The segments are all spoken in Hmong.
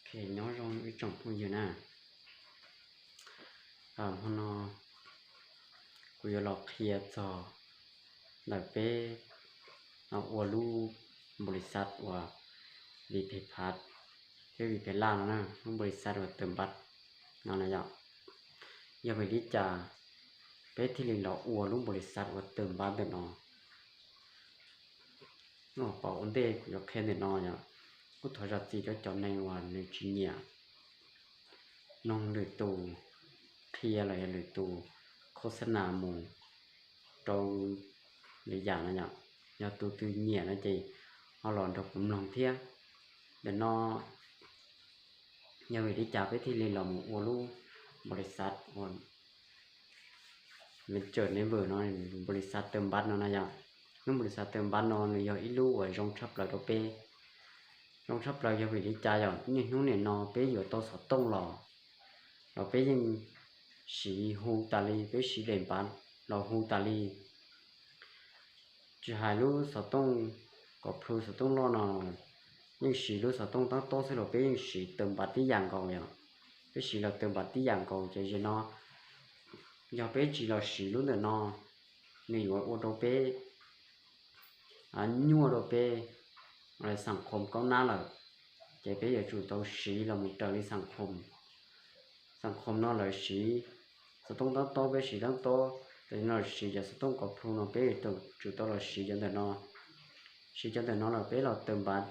Ok, nyob zoo ib tsoom phooj ywg na. Hmo no kuv yuav los qhia txog ntawm peb ua lub npaum li xav uas Vipephat thiab Vipelaj no na, lub npaum li xav uas tawm npab no na yom. Yog vim li cas peb thiaj li los ua lub npaum li xav uas tawm npab ntawm no? Nub pom ua ntej kuv yuav qhia ntawm no yom, kuj thov zam txim rau cov neeg uas nws tsis nyiam mloog lwm tus qhia los yog lwm tus khos xab nas mus rau lwm yam no yom. Yog tus twg nyiam no ces ho los nrog kuv mloog thiab. Ntawm no yog vim li cas peb thiaj li los mus ua lub npaum li xav uas Venture Network no, npaum li xav tawm npab no na yom. Lub npaum li xav tawm npab no nws yog ib lub uas zoo tshaj plaws rau peb. Zoo tshaj plaws yog vim li cas yom? Niaj hnub nim no peb yuav tau xov tooj los, los peb yeej siv hu tas li, peb siv daim npab los hu tas li. Tsis hais lub xov tooj kom plhu xov tooj loj no, yeej siv lub xov tooj tab tob xwb los peb yeej siv tawm npab tib yam nkaus yom. Peb siv los tawm npab tib yam nkaus ces zaum no yog peb tsis los siv lub ntawm no, nws yuav ua rau peb nyuaj rau peb xam khom kaub nab lawm. Ces peb yuav tsum tau siv los mus raws li xam khom. Xam khom no lawv siv xov tooj tab tob, peb siv tab tob, tam sim no siv cov xov tooj kom plhu no peb yuav tsum tau los siv cov ntawm no. Siv cov ntawm no los peb los tawm npab,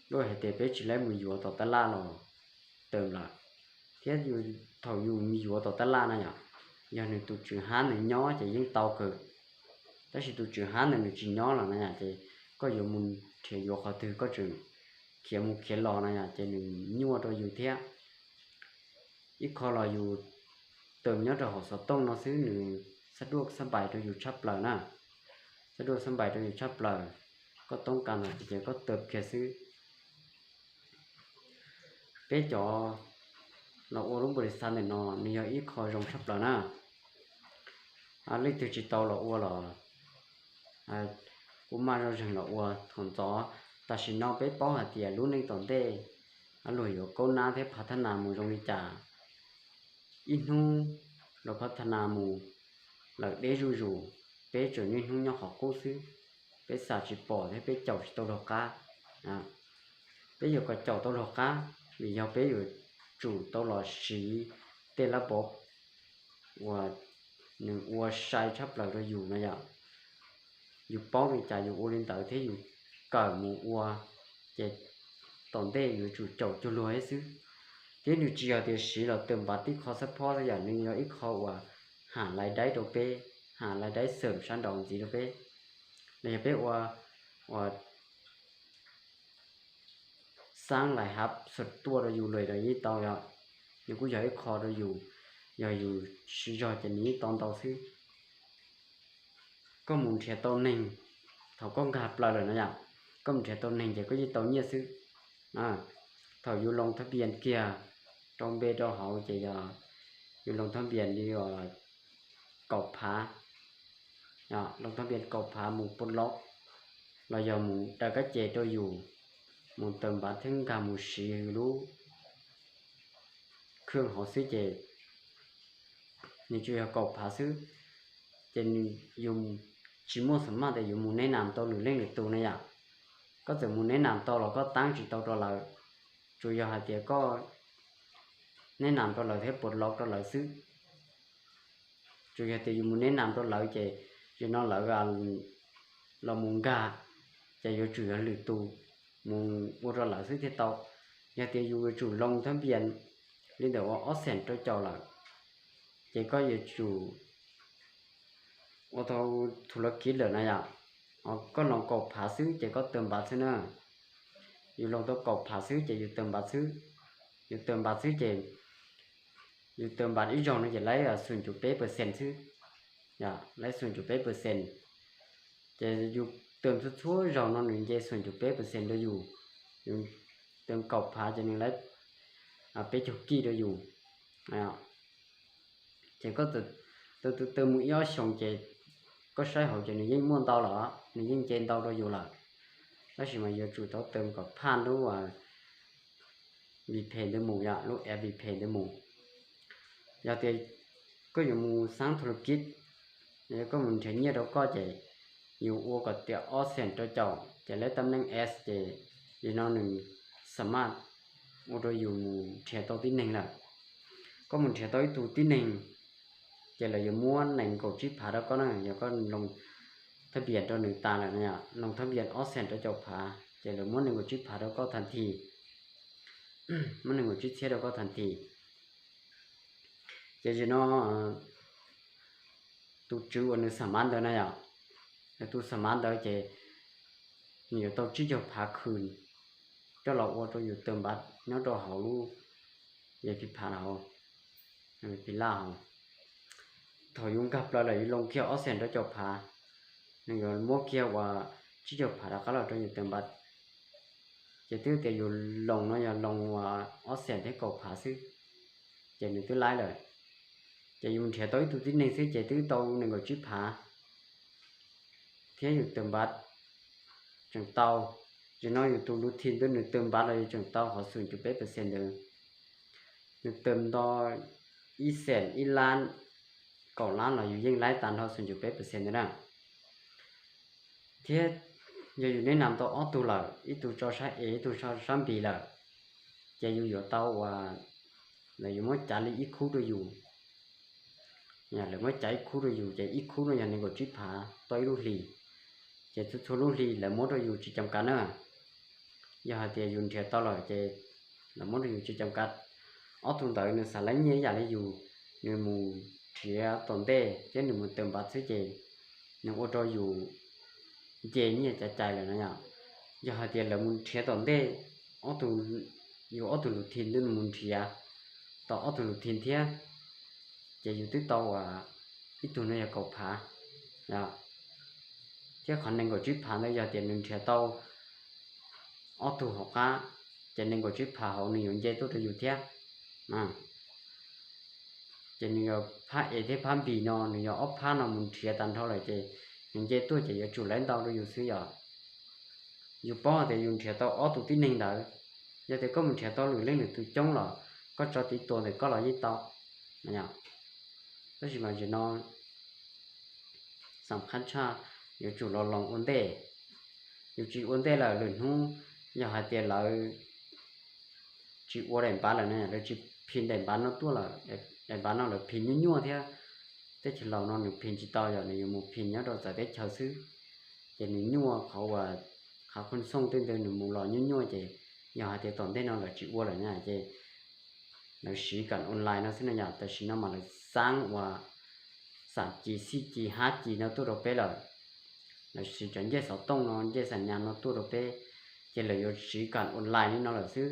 lub hais tias peb tsis laib mus yuav tom tab laj los tawm lawm. Thiab thaum yus mus yuav tom tab laj na yom, yog nws tus tswv hab nws nyob ces yeej tau kawg. Tab sis tus tswv hab ntawd nws tsis nyob los na yom, ces koj yuav mus nrhiav yuav qhov twg koj tseem khiav mus khiav los na yom, ces nws nyuaj rau yus thiab. Ib qho los yus tawm nyob rau hauv xov tooj no xwb nws xab duaj xab npais rau yus tshaj plaws na. Xab duaj xab npais rau yus tshaj plaws. Koj toob kas ntawd ces koj tawm kiag xwb. Peb cov los ua lub npaum li xav ntawm no nws yog ib qho zoo tshaj plaws na. Leej twg tsis tau los ua los kuj maj zoj zeeg los ua thaum ntxov. Tam sim no peb paub hais tias lub neej tom ntej luag yuav kaub nab thiab phav thab nas mus zoo li cas. Ib hnub los phav thab nas mus lawm deb zuj zus, peb tseem niaj hnub nyob qhov qub xwb. Peb xam tsis pom thiab peb caum tsis tau luag qab. Peb yuav kom caum tau luag qab, vim yog peb yuav tsum tau los siv tej lab pov uas nws ua sai tshaj plaws rau yus no yom. Yus paub li cas yus ua li ntawd thiab yus kawm mus ua, ces tom ntej yuav tsum caum cuag luag thiab xwb. Thiab nws tsis yog tias siv los tawm npav tib qho xab phob xwb yom, nws yog ib qho uas ham lais daib rau peb, ham lais daib xeem sab nraud ntxiv rau peb. Los yog peb ua, ua xaab lais hab xum tuaj rau yus lawm los yeej tau yom. Nws kuj yog ib qho rau yus, yog yus siv zog ces nws yeej tau ntau xwb. Koj mus nrhiav tau neeg, thaum koj nkag plaws lawm no yom, koj mus nrhiav tau neeg ces koj yeej tau nyiaj xwb. Thaum yus loo thab npias kiag rau npe rau hauv ces yog yus loo thab npias li kaum phav, loo thab npias kaum phav mus pus lov, los yog mus daws kab ces rau yus, mus tawm npav thiab nkag mus siv yus lub khwj hauv xwb ces nws tsuas yog kaum phav xwb. Ces yus tsis muaj xam maj tias yuav mus neb nam tau lwm leej lwm tus na yom. Koj txawm mus neb nam tau los koj taab tsis tau rau lawv, tsuas yog hais tias koj neb nam rau lawv thiab pus lov rau lawv xwb. Tsuas yog tias yus mus neb nam rau lawv ces yog no lawv los mus nkag, ces yuav tsum yog lwm tus mus ua rau lawv xwb thiaj tau. Yog tias yus yuav tsum loo thab npias li ntawm ua ob xeem rau caum lawm, ces koj yuav tsum ua tau thu lov kiv lawm na yom. Koj loo kaum phav xwb ces koj tawm npav xwb na. Yus loo tau kaum phav xwb ces yus tawm npav xwb. Yus tawm npav xwb ces yus tawm npav ib zaug no ces laib xum cum peb percent xwb, laib xum cum peb percent. Ces yus tawm txhua txhua zaug no nws nce xum cum peb percent rau yus. Yus tawm kaum phav ces nws laib peb caug kij rau yus. Ces koj tawm mus ib ob xyoos ces koj saib hauv ces nws yeej muaj ntau lawm, nws yeej nce ntau rau yus lawm. Tab sis mas yuav tsum tau tawm kom phaj lub, VPay ntawd mus, yog lub app VPay ntawd mus. Yog tias koj yuav mus xaab thu lus kib, koj mus nrhiav nyiaj rau koj ces yus ua kom tias ob xees rau caum ces lawv tam neej s ces yog no nws xa maj ua rau yus mus nrhiav tau tib neeg lawm. Koj mus nrhiav tau ib tug tib neeg ces lawv yuav muab nees nkaum tsib phav rau koj na. Yog koj loo thab npias rau nws tas lawm, loo thab npias ob xees rau caum phav ces lawv muab nees nkaum tsib phav rau koj tag nthi, muab nees nkaum tsib txhiab rau koj tag nthi. Ces yog no tus tswv uas nws xa maj ntawd na yom, nws tus xa maj ntawd ces nws yuav tau tsib caug phav khwm coj los ua rau yus tawm npav nyob rau hauv lub VPay hauv, VPay hauv. Thaum yus nkag plaws lawm yus loo kiag ob xees rau caum phav, nws yuav muab kiag uas tsib caug phav rov qab los rau yus tawm npav. Ces twb tias yus loo no yog loo uas ob xees thiab kaum phav xwb, ces nws twb laib lawm. Ces yus nrhiav tau ib tug tib neeg xwb ces twb tau nees nkaum tsib phav thiab yus tawm npav tseem tau. Yog no yus tus lus thim ntawd nws tawm npav los yus tseem tau qhov xum cuv peb percent ntawd. Nws tawm nto ib xees ib lab kaum lab los yus yeej laib tag nrho xum cuv peb percent ntawd na. Thiab yog yus neb nam tau ob tug lawm, ib tug tso sab es ib tug tso sab npis lawm, ces yus yuav tau uas lawv yuav muab cav li ib khub rau yus. Lawv muab cav ib khub rau yus ces ib khub no yog nees nkaum tsib phav tau ib lub hlis, ces txhua txhua lub hlis lawv muab rau yus tsis cam kav na. Yog hais tias yus nrhiav tau lawm ces lawv muab rau yus tsis cam kav. Ob tug ntawd nws xav laib nyiaj ib yam li yus, nws mus nrhiav tom ntej thiab nws mus tawm npav xwb ces nws ua rau yus nce nyiaj caiv caiv lawm no yom. Yog hais tias lawv mus nrhiav tom ntej, ob tug, yus ob tug lus thim ntawd nws mus nrhiav tau ob tug lus thim thiab, ces yus twb tau uas ib tug no yog kaum phav, thiab qhov nees nkaum tsib phav ntawd yog tias nws nrhiav tau ob tug hauv qab, ces nees nkaum tsib phav hauv nws yuav nce tuaj rau yus thiab. Ces nws yog phab es thiab phab npis no nws yog ob phab no mus nrhiav tag nrho lawm ces nws nce tuaj ces yuav tsum laib ntau rau yus xwb yom. Yus paub tias yus nrhiav tau ob tug tib neeg ntawd, yog tias koj mus nrhiav tau lwm leej lwm tus coob los koj tso tiv tua ntawm koj los yeej tau. Tab sis mas zim no xam khab tshaj yuav tsum los loos ua ntej. Yus tsis ua ntej lawm lwm hnub yog hais tias lawv tsis ua daim npav lawm no, lawv tsis phim daim npav no tuaj lawm, daim npav no lawv phim nyuaj nyuaj thiab teb chaws laus no nws phim tsis tau, yog nws yuav mus phim nyob rau txawv teb chaws xwb, ces nws nyuaj qhov uas qhov khon xooj tej ntawd nws mus los nyuaj nyuaj ces yog hais tias tom ntej no lawv tsis ua lawm na ces lawv siv kam online no xwb no yom. Tam sim no mas lawv xaab uas xam ci xij ci hab ci no tuaj rau peb lawm, lawv siv cov ncej xov tooj no ncej xam nyas no tuaj rau peb, ces lawv yuav siv kam online li no lawm xwb,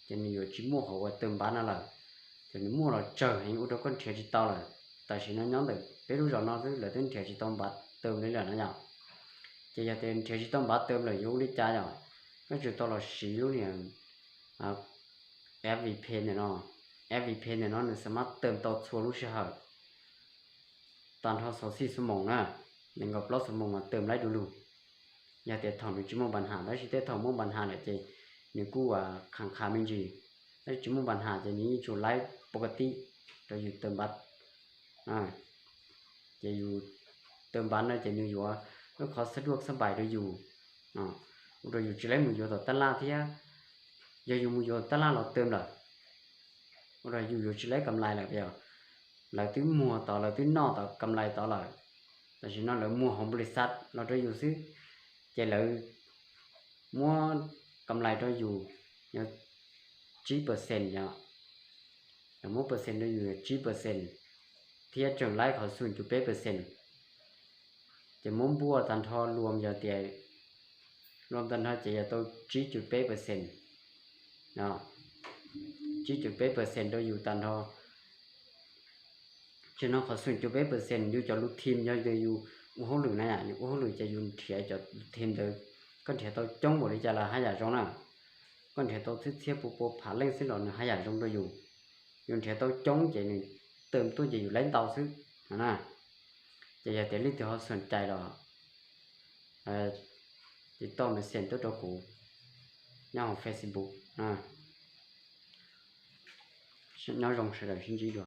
ces nws yuav tsis muaj qhov uas tawm npav no lawm, ces nws muaj los tsawg heev ua rau koj nrhiav tsis tau lawm. Tam sim no nyob ntawm peb lub zos no xwb lawv twb nrhiav tsis tau npav tawm li lawm no yom. Ces yog tias nrhiav tsis tau npav tawm lawm yuav ua li cas yom? Koj tsum tau los siv lub niag app VPay ntawm no. App VPay ntawm no nws xa mab tawm tau txhua lub sij hawm, tag nrho xauv xij xuv moos na, nees nkaum plaub xuv moos mas tawm laib du lug. Yog tias thaum nws tsis muaj npa nham, tab sis tej thaum muaj npa nham lawm ces nws kuj uas khav khav me ntsis, tab sis tsis muaj npa nham ces nws yeej tsum laib pov ka tib rau yus tawm npav. Ces yus tawm npav no ces nws yuav ib qhov xab duaj xab npais rau yus, ua rau yus tsis laib mus yuav tom tab laj thiab. Yog yus mus yuav tom tab laj los tawm lawm, ua rau yus yuav tsis laib kam lais lawm, lawv twb muag tod lawv twb noj tod kam lais tod lawm, tam sim no lawv muag hauv npau li xav los rau yus xwb, ces lawv muab kam lais rau yus yog tsib percent yom. Lawv muab percent rau yus yog tsib percent, thiab tseem laib qhov xum cuv peb percent. Ces muab npuaj tag nrho luam yog tias, luam tag nrho ces yog tau tsib cuv peb percent, tsib cuv peb percent rau yus tag nrho. Tam sim no qhov xum cuv peb percent yus cov lus thim yog yus ua hauj lwm na, yus ua hauj lwm ces yus nrhiav cov lus thim ntawd, koj nrhiav tau coob npaum li cas los haj yam zoo na. Koj nrhiav tau txhiab txhiab pua pua phav leej xwb los nws haj yam zoo rau yus. Yus nrhiav tau coob ces nws tawm tuaj ces yus laib ntau xwb na. Ces yog tias leej twg ho xoom cai los ces toj message tuaj rau kuv nyob hauv Facebook. Nyob zoo sawv daws, sib ntsib dua.